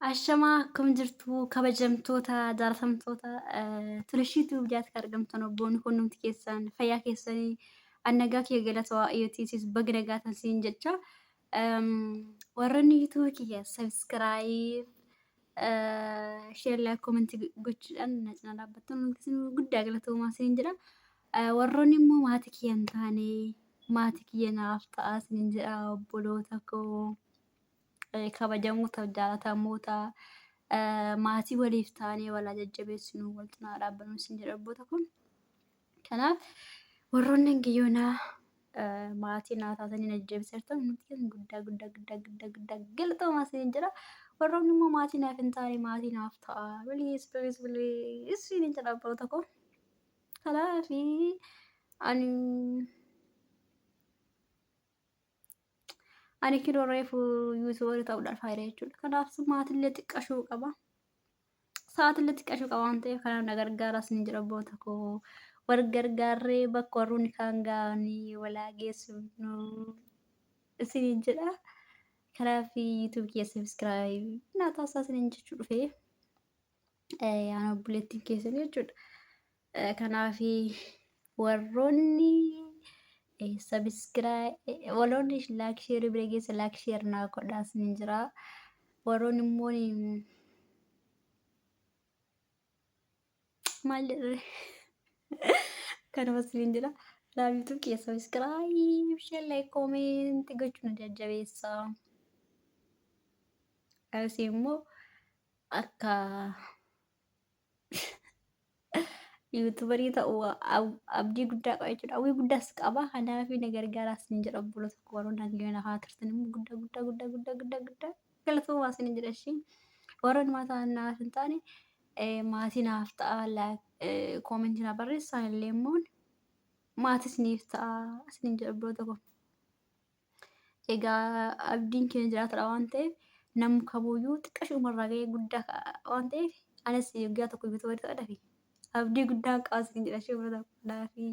Ashamaa akkam jirtu kabajamtoota jaalatamtoota turishiituu biyyaatti kan argamtan obboonni kunnumti keessan fayyaa keessanii annagaa kee galata waaqayyootiisis baga nagaa tan siin jecha warroonni yuutuubii kiyya sabiskiraayib sheer laayik koomentii gochuudhaan na cinaa dhaabbattan hundi keessan guddaa galatoomaa siin jedha. Warroonni immoo maatii kiyya hin taane maatii kiyya naaf ta'aa siin jedha obboloota koo. Kabajamoota jaalatamoota maatii waliif taanee wal haa jajjabeessinu wal cinaa dhaabbannu isin jedha abboota kun. Kanaaf warroonni hanga yoonaa maatii naa taatanii na jajjabeessartan nuti kan guddaa guddaa guddaa guddaa guddaa galatoomaa isin jedha. Warroonni immoo maatii naaf hin taane maatii naaf ta'a. Please please please isin jedha abboota koo. Kanaaf ani Ani kinoo reefu yuutuubarii ta'uudhaan faayidaa jechuudha. Kanaaf maatillee xiqqashuu qaba. Sa'aatillee xiqqashuu qaba waan ta'eef kanaaf na gargaaraa isin jedha abboota koo. Wal gargaarree bakka warroonni kaan ga'anii walaa geessifnu isiniin jedha. Kanaaf yuutuub kiyya sabiskiraayib naa taasisaa isiniin jechuu dhufee. Aan obboleettiin keessan jechuudha. Kanaaf warroonni sabiskiraayib warroonni laayik sheerii bira geessa laayik sheer naa godhaa isiniin jira. Warroonni immoo maal jedhare kanuma isiniin jira. Kanaaf YouTube kiyya sabiskiraayib sheer laayik koomeenti gochuun na jajjabeessa. Asii immoo akka yuutuubarii ta'u abdii guddaa qaba jechuudha. Hawwii guddaas qaba. Kanaaf na gargaaraas ni jedha obboloota koo warroonni hanga na haa turtan immoo guddaa guddaa guddaa guddaa guddaa guddaa galatoomaa isin jedha ishee. Warroonni maataa naaf hin taane maatii naaf ta'a koomentii naa barreessaa illee immoo maatii isiniif ta'a isiniin jedha obboloota koo. Egaa abdiin keenya jiraatadha waan ta'eef namni kamuyyuu xiqqashumarraa gahee guddaa waan ta'eef anis guyyaa tokko yuutuubarii ta'uudhaaf abdii guddaa qaba isin jedha ishee bira tokko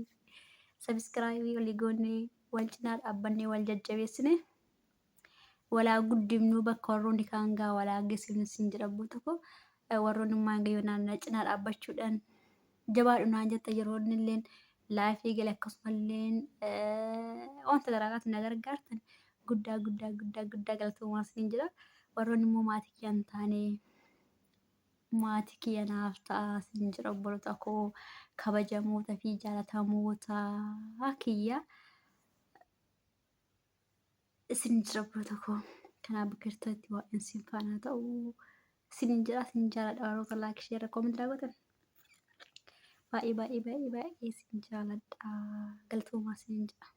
sabiskiraayibii walii goonee wal cinaa dhaabbannee wal jajjabeessine walaa guddifnuu bakka warroonni kaan gaa walaa geessifnu isin jedha abboo tokko warroonni ummaan gayyoo naannoo cinaa dhaabbachuudhaan jabaadhu naan jetta yeroo inni illeen laayifii gale akkasumalleen wanta garaagaraatiin na gargaartan guddaa guddaa guddaa guddaa galatoomaa isiniin jedha. Warroonni immoo maatii kiyya hin taane maatii kiyya naaf ta'a isiniin jedha obboloota koo kabajamoota fi jaalatamoota kiyya isin jira obboloota koo. Kanaaf bakka jirtanitti waaqni isin faana ta'u isiniin jedha isin jaaladha warroota laayik sheera koomentii gootan. Baay'ee baay'ee baay'ee baay'ee isin jaaladha galatoomaa isiniin jedha.